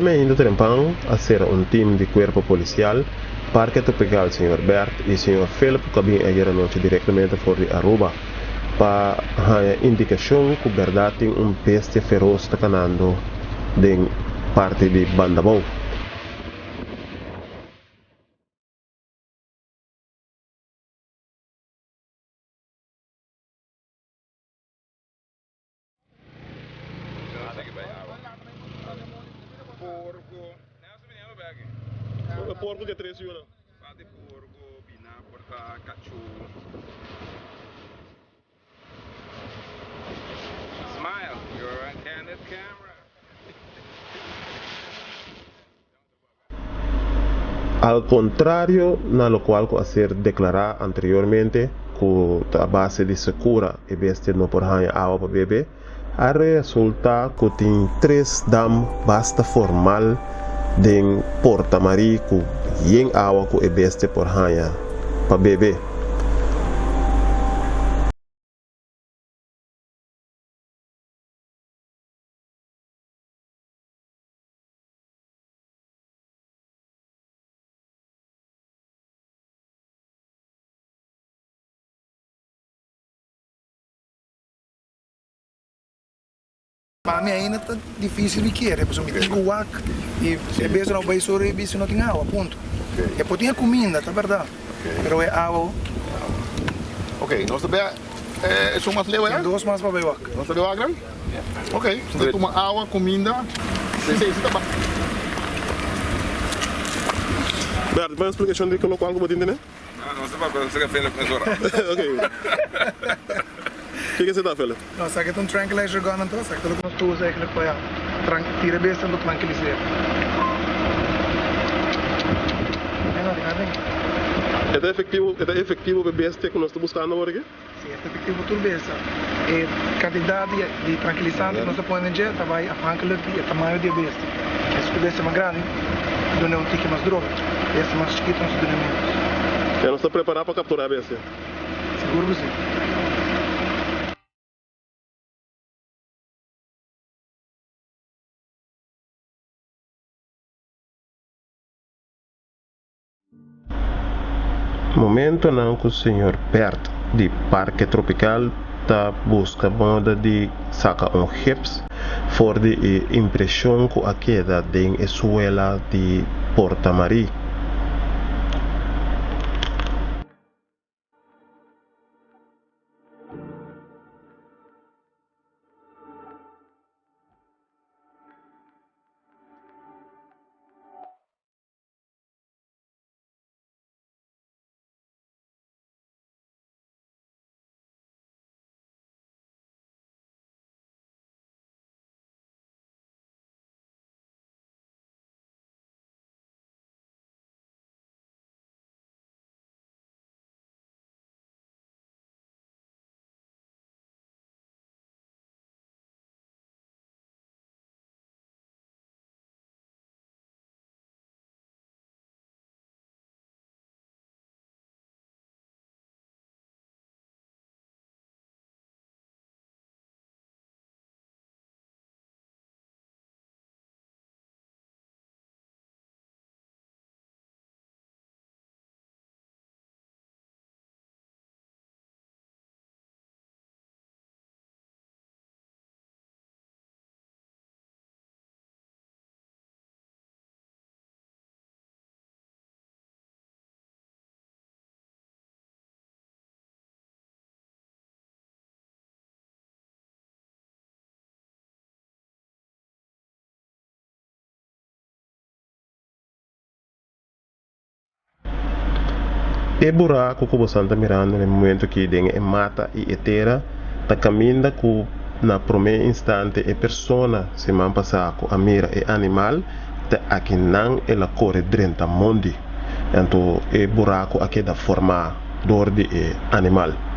Awe trempan a sera un team di Cuerpo Policial, Parke Tropical señor Bert y señor Philip cu a bin ayer anochi directamente for di Aruba pa haya indicacion cu berdad tin un bestia feroz ta canando den parti di Bandabou. Porco ke tres yunan. Al contrario na locual cu a ser declara anteriormente cu ta a base di secura e bestia no por haña awa pa bebe, a resulta cu tin tres dam basta formal den Porta Marie cu yen awa cu e bestia por haña pa bebe. Pa mi ainda ta dificil di kere pasobra mi tin cu wak y e bes no bay soro y bisti no tin awa punto. E por tin e cuminda ta berdad pero e awa. Ok nos ta bea esun mas leu Tin dos mas pa bay wak. Nos ta bay wak nan? Ok nos ta tuma awa cuminda esey si ta ba. Bert bo explicacion di locual cu bo tin tene? No, no se papia, no se Philip mesora. Ok. Kiko esei ta, Philip? No, esaki ta un tranquilizer gun anto, esaki ta loke nos ta usa eigenlijk pa tira e bestia anto tranquiliseer. E ta efectivo, e ta efectivo pa e bestia ku nos ta buskando awor aki? Si, e ta efectivo pa tur bestia. E kantidat di tranquilisante ku nos ta pone den dje ta bai afhankelijk di e tamaño di e bestia. Si e bestia mas grandi, dun'e un tiki mas droga. Bestia mas chikito nos ta dun'e menos. Ya nos ta prepará pa kapturá e bestia? Sigur ku si. Momentonan ku señor Bert di Parke Tropical ta buska moda di saka un gips for di e impreshon ku a keda den e suela di Porta Marie. E buraco cu bosan ta mirando na e momento aki den e mata y e tera ta caminda cu na prome instante e persona siman pasa cu a mira e animal ta aki nan el a core drenta mondi. Anto e buraco a keda forma door di e animal.